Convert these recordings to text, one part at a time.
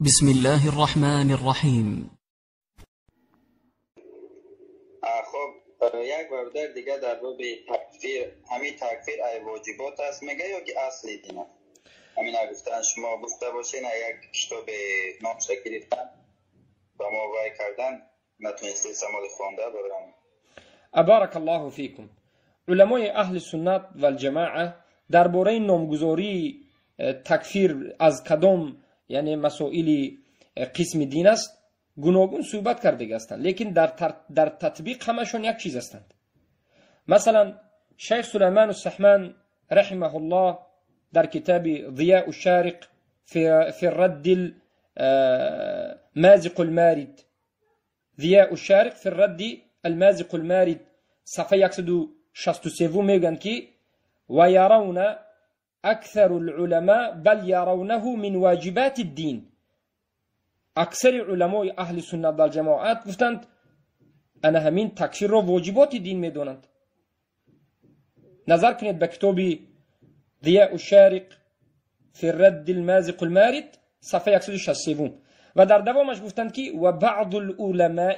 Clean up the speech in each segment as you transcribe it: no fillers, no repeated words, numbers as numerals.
بسم الله الرحمن الرحیم. خب، یک برادر دیگه در باب تکفیر، همین تکفیر ای واجبات است میگه یا که اصل دین است؟ همین گفتن شما گفته باشین، یک کتاب نامش گرفتن و ما وای کردن نتونسته سمال خوانده برام. بارک الله فیکم. علمای اهل سنت و الجماعه درباره نامگذاری تکفیر از کدام یعنی مسائل قسم دین است گوناگون صحبت کرده هستند، لیکن در تطبیق همشون یک چیز هستند. مثلا شیخ سلیمان السحمان رحمه الله در کتاب ضیاء الشارق في الرد المازق المارد، ضیاء الشارق في الرد المازق المارد، صفحه 163 میگن که و یرون اکثر العلماء بل يرونه من واجبات الدین. اکثر علمای اهل سنت و الجماعت گفتند انا همین تکفیر را واجبات دین میدونند. نظر کنید به کتاب ضیاء الشارق فی الرد المازق المارد، صفحه 163، و در دوامش گفتند که و بعض العلماء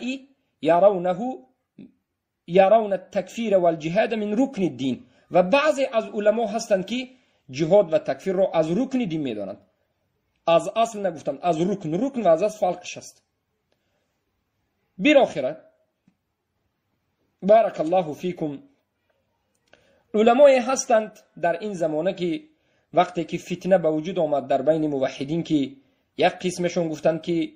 یرون التکفیر والجهاد من رکن الدین. و بعضی از علما هستند که جهاد و تکفیر را از رکن دین میدانند. از اصل نگفتند، از رکن، رکن و از اصل فرقش است. بالاخره بارک الله فیکم، علمای هستند در این زمانه که وقتی که فتنه به وجود آمد در بین موحدین که یک قسمشون گفتند که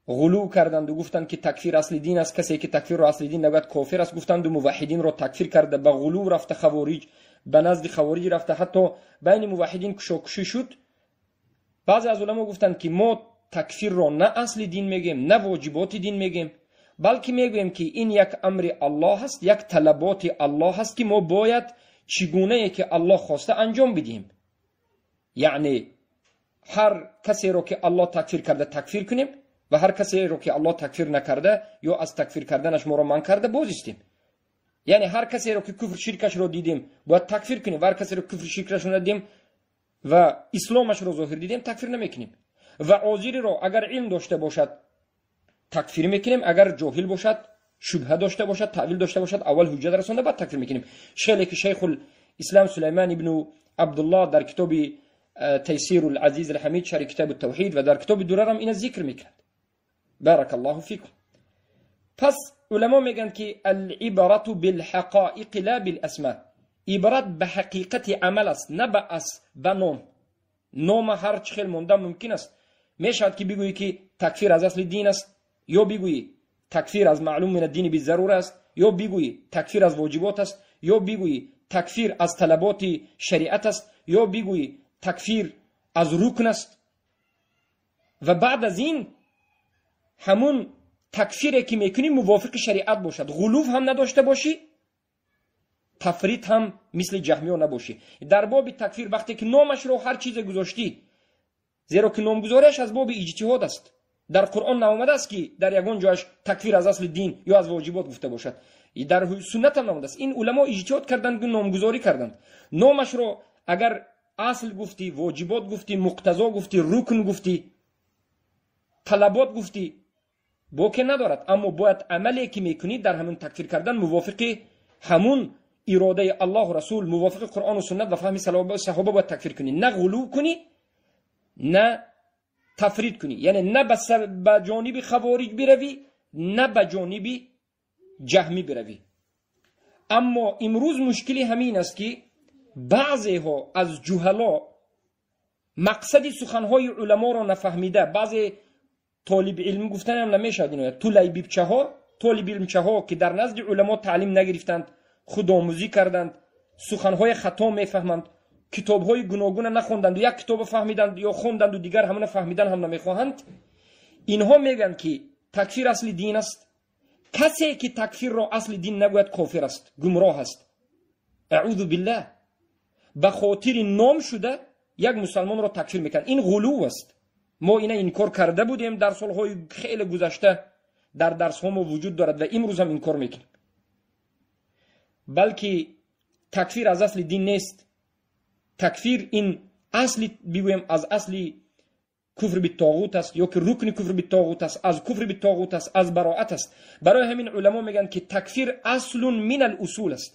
غلو کردند و گفتند که تکفیر اصل دین است، کسی که تکفیر را اصل دین نگوید کافر است گفتند و موحدین را تکفیر کرده، به غلو رفته، خوارج به نزد خوارج رفته، حتی بین موحدین کشاکشی شد. بعضی از علما گفتند که ما تکفیر را نه اصل دین میگیم نه واجبات دین میگیم، بلکه میگوییم که این یک امر الله است، یک طلبات الله است که ما باید چگونه که الله خواسته انجام بدیم. یعنی هر کسی را که الله تکفیر کرده تکفیر کنیم و هر کسی را که الله تکفیر نکرده یا از تکفیر کردنش ما را منع کرده بازیستیم. یعنی هر کسی را که کفر شرکش را دیدیم باید تکفیر کنیم و هر کسی را کفر شرکش را ندیدیم و اسلامش را ظاهر دیدیم تکفیر نمیکنیم. و عاذری را اگر علم داشته باشد تکفیر میکنیم، اگر جاهل باشد، شبهه داشته باشد، تأویل داشته باشد، اول حجت رسانده بعد تکفیر میکنیم. شیخ که شیخ الاسلام سلیمان ابن عبدالله در کتاب تیسیر العزیز الحمید شرح کتاب التوحید و در کتاب درر هم این ذکر میکند. بارک الله فیکم. پس علما میگن که العبرة بالحقائق لا بالاسماء، عبرت به حقیقت عمل است نه به نام. نام هر چه خیلی مونده ممکن است. میشود که بگویی که تکفیر از اصل دین است، یا بگویی تکفیر از معلوم من الدین بالضروره است، یا بگویی تکفیر از واجبات است، یا بگویی تکفیر از طلبات شریعت است، یا بگویی تکفیر از رکن است. و بعد از این همون تکفیری که میکنی موافق شریعت باشد، غلو هم نداشته باشی، تفریط هم مثل جهمی ها نباشی. در باب تکفیر وقتی که نامش رو هر چیز گذاشتی، زیرا که نامگذاریش از باب اجتهاد است، در قرآن نامده است که در یگان جایش تکفیر از اصل دین یا از واجبات گفته باشد، در سنت هم نامده است. این علما اجتهاد کردند، نامگذاری کردند. نامش رو اگر اصل گفتی، واجبات گفتی، مقتضا گفتی، رکن گفتی، طلبات گفتی، باکی ندارد، اما باید عملی که میکنی در همون تکفیر کردن موافق همون اراده الله و رسول، موافق قرآن و سنت و فهم صحابه باید تکفیر کنی، نه غلو کنی نه تفرید کنی. یعنی نه به جانب خوارج بروی نه به جانب جهمی بروی. اما امروز مشکلی همین است که بعضی ها از جهلا مقصد سخنهای علما را نفهمیده، بعضی طالب علم گفتن هم نمیشد، اینا طالب ها، طالب علم ها که در نزد علما تعلیم نگرفتند، خودآموزی کردند، سخنهای خطا میفهمند، کتابهای گوناگون نخوندند و یک کتاب فهمیدند یا خوندند و دیگر همون فهمیدن هم نمیخواهند. اینها میگن که تکفیر اصل دین است، کسی که تکفیر را اصل دین نگوید کافر است، گمراه است. اعوذ بالله. به خاطر نام شده یک مسلمان را تکفیر میکنند، این غلو است. ما اینا انکار کرده بودیم در سالهای خیلی گذشته، در درس ها ما وجود دارد و امروز هم انکار میکنیم. بلکه تکفیر از اصل دین نیست. تکفیر این اصل بگویم از اصل куфр биттоғут аст ё ки рукни куфр биттоғут аст, аз куфр биттоғут аст, аз бароат аст. Барои ҳамин уламо мегӯянд, ки такфир аслун мин алусул аст.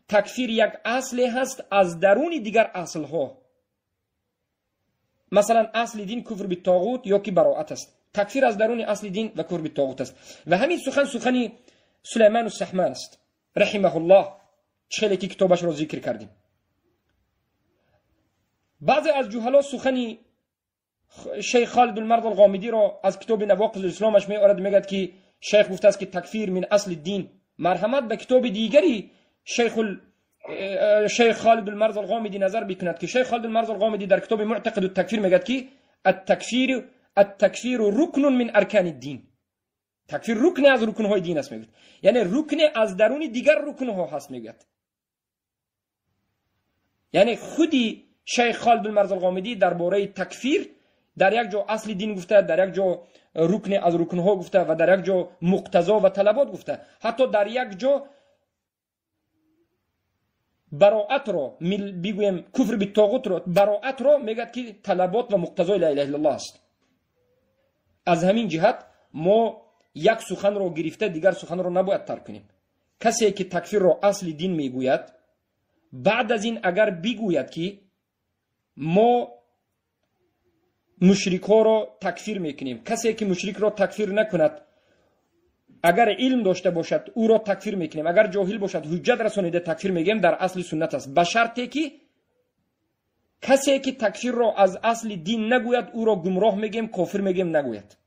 Такфир як асле ҳаст аз даруни дигар аслҳо. Масалан, асли дин куфр биттоғут ё ки бароат аст. Такфир аз даруни асли дин ва куфр биттоғут аст. Ва ҳамин сухан сухани Сулаймону Саҳман аст, раҳимаҳуллоҳ, чӣ хеле ки китобашро зикр кардем. Баъзе аз ҷуҳало сухани шейх Холид Улмард Алғомидиро аз китоби Навоқиз Исломаш меорад, мегӯяд, ки шейх гуфтааст, ки такфир мин асли дин. Марҳамат, ба китоби дигари шейх Холид Улмард Алғомидӣ назар бикунад, ки шейх Холид Улмард Алғомидӣ дар китоби Муътақиду такфир мегӯяд, ки аттакфиру рукнун мин аркани дин. Такфир рукне аз рукнҳои дин аст, мегӯяд, яъне рукне аз даруни дигар рукнҳо ҳаст, мегӯяд. Яъне худи шейх Холид Улмард Алғомидӣ дар бораи такфир дар як ҷо асли дин гуфта, дар як ҷо рукне аз рукнҳо гуфта ва дар як ҷо муқтазо ва талабот гуфта, ҳатто дар як ҷо бароатро, бигӯем, куфр биттоғутро, бароатро мегӯяд, ки талабот ва муқтазои ла илаҳа иллаллоҳ аст. Аз ҳамин ҷиҳат мо як суханро гирифта дигар суханро набояд тарк кунем. Касе ки такфирро асли дин мегӯяд, баъд аз ин агар бигӯяд, ки мо мушрикҳоро такфир мекунем, касе ки мушрикро такфир накунад, агар илм дошта бошад, ӯро такфир мекунем, агар ҷоҳил бошад, ҳуҷҷат расонида такфир мегӯем, дар асли суннат аст, ба шарте ки касе ки такфирро аз асли дин нагӯяд, ӯро гумроҳ мегӯем, кофир мегӯем нагӯяд.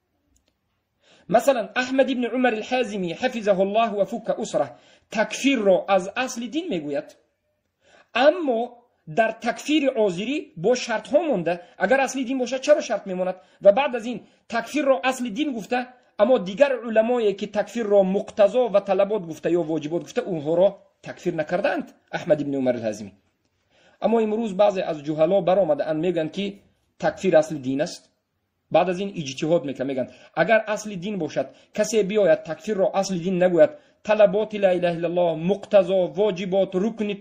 Масалан, Аҳмад ибни Умар Алҳазимӣ, ҳафизаҳу ллоҳ ва фукка усраҳ, такфирро аз асли дин мегӯяд, аммо дар такфири озирӣ бо шартҳо монда. Агар асли дин бошад, чаро шарт мемонад? Ва баъд аз ин такфирро асли дин гуфта, аммо дигар уламое ки такфирро муқтазо ва талабот гуфта ё воҷибот гуфта, онҳоро такфир накардаанд Аҳмад ибни Умар Алҳазимӣ. Аммо имрӯз баъзе аз ҷуҳало баромадаанд, мегӯянд, ки такфир асли дин аст. Баъд аз ин иҷтиҳод мекунанд, мегӯянд, агар асли дин бошад, касе биёяд, такфирро асли дин нагӯяд, талаботи ла илаҳа иллаллоҳ, муқтазо, воҷибот, рукни,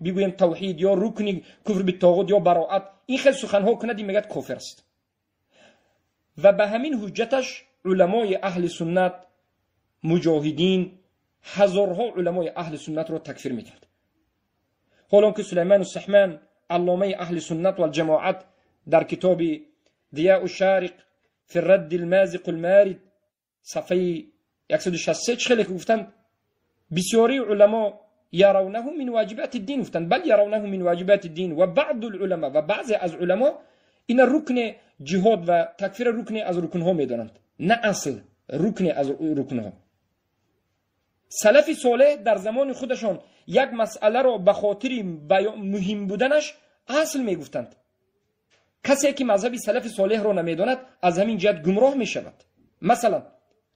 бигӯем, тавҳид ё рукни куфр биттоғут ё бароат, ин хел суханҳо кунад, ин мегӯяд, кофир аст. Ва ба ҳамин ҳуҷҷаташ уламои аҳли суннат, муҷоҳидин, ҳазорҳо уламои аҳли суннатро такфир мекард. Ҳолон ки Сулаймону Саҳман, алломаи аҳли суннат валҷамоат, дар китоби Дияу Шариқ фи радди лмазиқу лмарид, сафҳаи 163, чӣ хеле ки гуфтанд, бисёрии уламо яравнаҳу мин воҷибати дин гуфтанд, бал яравнаҳу мин воҷибати дин ва баъду лулама, ва баъзе аз уламо ина рукни ҷиҳод ва такфира рукне аз рукнҳо медонанд, на асл, рукне аз рукнҳо. Салафи солеҳ дар замони худашон як масъаларо ба хотири муҳим буданаш асл мегуфтанд. Касе ки мазҳаби салафи солеҳро намедонад, аз ҳамин ҷиҳат гумроҳ мешавад. Масалан,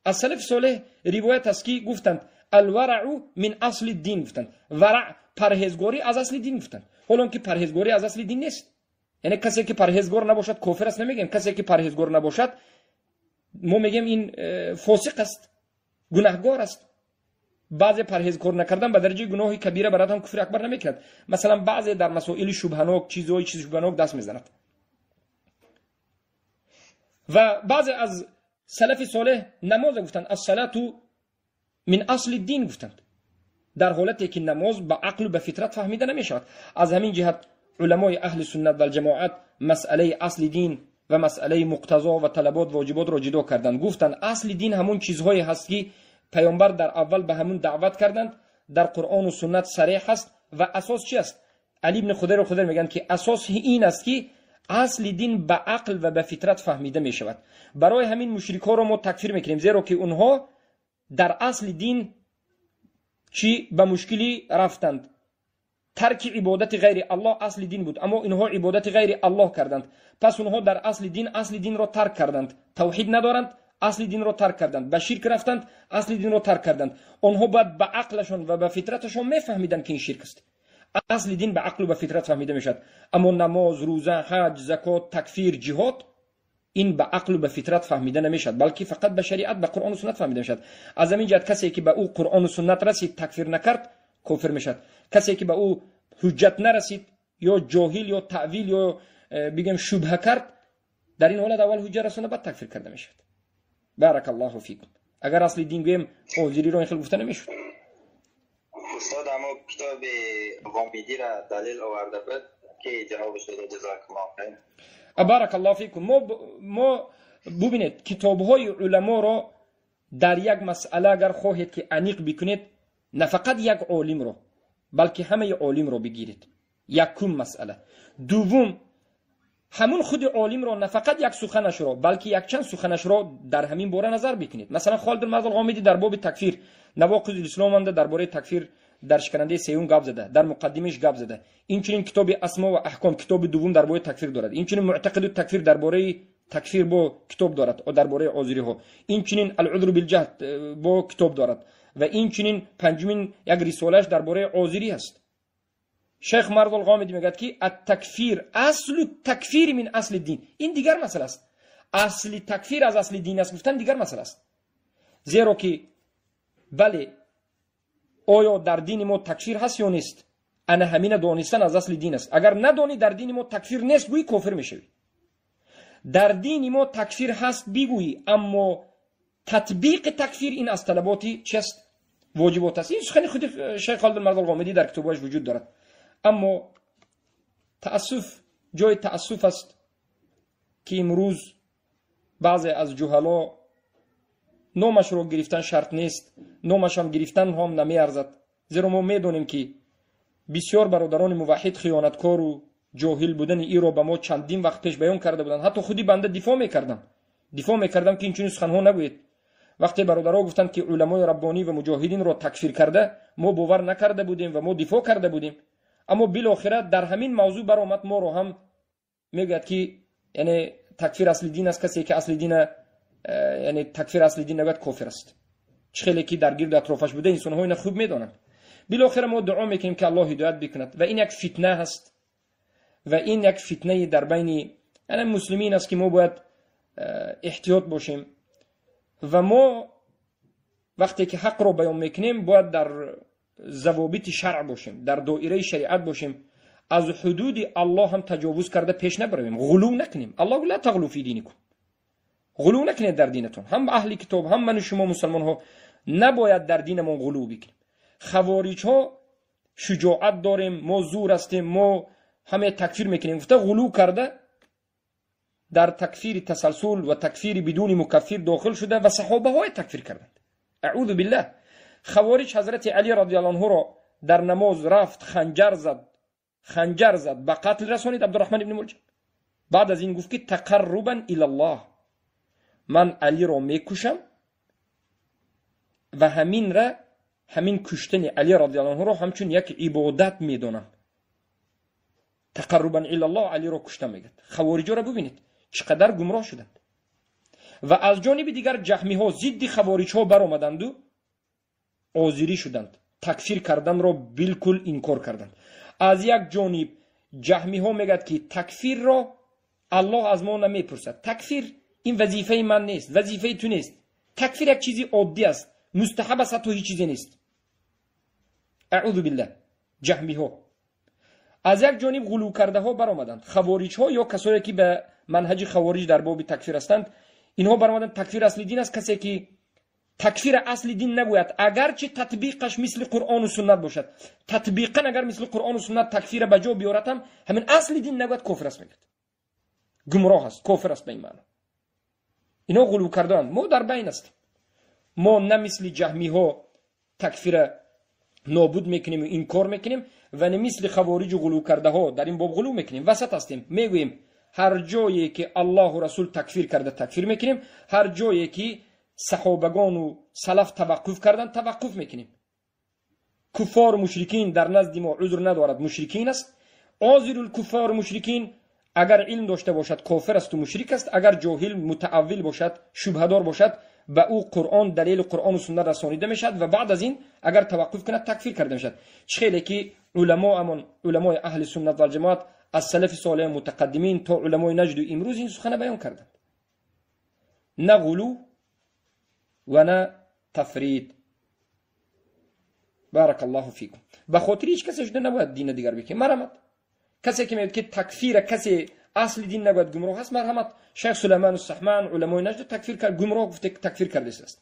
аз салафи солеҳ ривоят аст, ки гуфтанд: алварау мин асли дин гуфтанд, вараъ, парҳезгорӣ аз асли дин гуфтанд. Ҳолон ки парҳезгорӣ аз асли дин нест. Яъне касе ки парҳезгор набошад, кофир аст намегӯем. Касе ки парҳезгор набошад, мо мегӯем, ин фосиқ аст, гунаҳгор аст. Баъзе парҳезкор накардан ба дараҷаи гуноҳи кабира барад ҳам куфри акбар намекунад. Масалан, баъзе дар масоили шубҳанок, чизҳои чизи шубҳанок даст мезанад. Ва баъзе аз салафи солеҳ намоза гуфтанд: ассалату мин асли дин гуфтанд, дар ҳолате ки намоз ба ақлу ба фитрат фаҳмида намешавад. Аз ҳамин ҷиҳат уламои аҳли суннат валҷамоат масъалаи асли дин ва масъалаи муқтазо ва талабот, воҷиботро ҷудо карданд. Гуфтанд, асли дин ҳамон чизҳое ҳаст, ки паёмбар дар аввал ба ҳамун даъват карданд, дар Қуръону суннат сареҳ ҳаст. Ва асос чи аст? Али ибни Худайру Худайр мегӯянд, ки асос ин аст, ки асли дин ба ақл ва ба фитрат фаҳмида мешавад. Барои ҳамин мушрикҳоро мо такфир мекунем, зеро ки онҳо дар асли дин чӣ ба мушкилӣ рафтанд. Тарки ибодати ғайри Аллоҳ асли дин буд, аммо инҳо ибодати ғайри Аллоҳ карданд. Пас онҳо дар асли дин асли динро тарк карданд, тавҳид надоранд, асли динро тарк карданд, ба ширк рафтанд, асли динро тарк карданд. Онҳо бояд ба ақлашон ва ба фитраташон мефаҳмиданд, ки ин ширк аст. Асли дин ба ақлу ба фитрат фаҳмида мешавад, аммо намоз, рӯза, ҳаҷ, закот, такфир, ҷиҳод ин ба ақлу ба фитрат фаҳмида намешавад, балки фақат ба шариат, ба Қуръону суннат фаҳмида мешавад. Аз ҳамин ҷиҳат касе ки ба ӯ Қуръону суннат расид, такфир накард, кофир мешавад. Касе ки ба ӯ ҳуҷҷат нарасид, ё ҷоҳил, ё таъвил, ё бигем, шубҳа кард, Дар ин ҳолат аввал ҳуҷҷа расонда, баъд такфир карда мешавад. Барак Аллоҳу фикум. Агар асли дин гӯем, озириро ин хел гуфта намешуд. Устод, амо китоби Ғомидиро далел оварда буд, ки ҷавобаш дода. Ҷазакуллоҳ хайр. Барак Аллоҳу фикум. Мо бубинед, китобҳои уламоро дар як масъала агар хоҳед ки аниқ бикунед, на фақат як олимро, балки ҳамаи олимро бигиред. Якум масъала. Дуввум, ҳамун худи олимро на фақат як суханашро, балки якчанд суханашро дар ҳамин бора назар бикунед. Масалан, Холид Мардул Ғомидӣ дар боби такфир Навоқиз Исломанда дар бораи такфир дар шиканандаи сеюм гап зада, дар муқаддимааш гап зада. Инчунин китоби Асмо ва Аҳком, китоби дуввум дар бораи такфир дорад. Инчунин Муътақиду такфир дар бораи такфир бо китоб дорад, дар бораи озириҳо. Инчунин Алъудру билҷаҳд бо китоб дорад. Ва инчунин панҷумин як рисолааш дар бораи озирӣ аст. Шейх Мардул Ғомидӣ мегӯяд ки ат-такфир аслу такфир мин асли дин. Ин дигар масъала аст. Асли такфир аз асли дин аст гуфтан дигар масъала аст. Зеро ки бале, оё дар дини мо такфир ҳаст ё нест? Ана ҳамина донистан аз асли дин аст. Агар надонӣ дар дини мо такфир нест, гӯӣ кофир мешавӣ. Дар дини мо такфир ҳаст бигӯӣ, аммо татбиқи такфир ин аз талаботи чист? Воҷибот аст. Ин сухани худи шейх Холид Мардул Ғомидӣ дар китобҳояш вуҷуд дорад. Аммо таассуф, ҷои таассуф аст ки имрӯз баъзе аз ҷуҳало номашро гирифтан шарт нест, номашам гирифтан ҳам намеарзад. Зеро мо медонем ки бисёр бародарони муваҳҳид хиёнаткору ҷоҳил будани иро ба мо чандин вақт пеш баён карда буданд. Ҳатто худи банда дифоъ мекардам ки инчунин суханҳо нагӯед. Вақте бародаро гуфтанд ки уламои раббонӣ ва муҷоҳидинро такфир карда, мо бовар накарда будем ва мо дифоъ карда будем. Аммо билохира дар ҳамин мавзӯъ баромад, моро ҳам мегӯяд ки яъне такфир асли дин аст, касе ки асли дина яъне такфир асли дин нагӯяд кофир аст. Чӣ хеле ки дар гирду атрофаш буда инсонҳо ина хуб медонанд. Билохира мо дуо мекунем ки Аллоҳ ҳидоят бикунад ва ин як фитна ҳаст ва ин як фитнаи дар байни яъне муслимин аст ки мо бояд эҳтиёт бошем ва мо вақте ки ҳақро баён мекунем бояд дар завобити шаръ бошем, дар доираи шариат бошем, аз ҳудуди Аллоҳ ҳам таҷовуз карда пеш набаравем, ғулув накунем. Аллоҳ ла тағлу фи диникум, ғулув накунед дар динатон. Ҳам аҳли китоб, ҳам ману шумо мусалмонҳо набояд дар динамон ғулув бикунем. Хавориҷҳо шуҷоат дорем, мо зур ҳастем, мо ҳаме такфир мекунем гуфта ғулув карда дар такфири тасалсул ва такфири бидуни мукаффир дохил шуда ва саҳобаҳое такфир карданд. Аъузу биллаҳ. Хавориҷ ҳазрати Али радиаллоҳу анҳуро дар намоз рафт, ханҷар зад, ба қатл расонид Абдурраҳман ибни Мулҷам. Баъд аз ин гуфт ки тақаррубан илаллоҳ, ман Алиро мекушам ва ҳамин куштани Али радиаллоҳу анҳуро ҳамчун як ибодат медонам. Тақаррубан илаллоҳ Алиро куштам мегӯяд. Хавориҷоро бубинед чӣ қадар гумроҳ шуданд. Ва аз ҷониби дигар ҷаҳмиҳо зидди хавориҷҳо баромаданду озирӣ шуданд, такфир карданро билкул инкор карданд. Аз як ҷониб ҷаҳмиҳо мегӯяд ки такфирро Аллоҳ аз мо намепурсад. Такфир ин вазифаи ман нест, вазифаи ту нест. Такфир як чизи оддӣ аст, мустаҳаб аст, ҳатто ҳеҷ чизе нест. Аъузу биллаҳ. Ҷаҳмиҳо аз як ҷониб ғулувкардаҳо баромаданд. Хавориҷҳо ё касое ки ба манҳаҷи хавориҷ дар боби такфир ҳастанд, инҳо баромаданд такфир асли дин аст. Касе ки такфир асли дин нагӯяд, агарчи татбиқаш мисли Қуръону суннат бошад, татбиқан агар мисли Қуръону суннат такфира ба ҷо биёрад ҳам ҳамин асли дин нагӯяд, кофир аст мегӯяд, гумроҳ аст, кофир аст ба ин маъно. Инҳо ғулув кардаанд. Мо дар байн ҳастем. Мо на мисли ҷаҳмиҳо такфира нобуд мекунем ва инкор мекунем ва на мисли хавориҷу ғулувкардаҳо дар ин боб ғулув мекунем. Васат ҳастем. Мегӯем ҳар ҷое ки Аллоҳу Расул такфир карда такфир мекунем, ҳар ҷое ки саҳобагону салаф таваққуф карданд таваққуф мекунем. Куффору мушрикин дар назди мо узр надорад, мушрикин аст. Озирул куффору мушрикин агар илм дошта бошад кофир асту мушрик аст, агар ҷоҳил мутааввил бошад, шубҳадор бошад, ба ӯ Қуръон, далели Қуръону суннат расонида мешавад ва баъд аз ин агар таваққуф кунад такфир карда мешавад. Чӣ хеле ки уламо, амон уламои аҳли суннат валҷамоат аз салафи солеҳ мутақаддимин то уламои наҷду имрӯз ин сухана баён карданд. На ғулув ва на тафрид. Баракаллоҳу фикум. Ба хотири ҳеҷ касе шуда набояд дина дигар бикунем. Марамад. Касе ки мегӯяд ки такфира касе Асли дин нагӯяд, гумроҳ аст. Марҳамат, Шайх Сулаймону Саҳман, уламои Наҷд такфир кард, гумроҳ гуфте, такфир кардааст.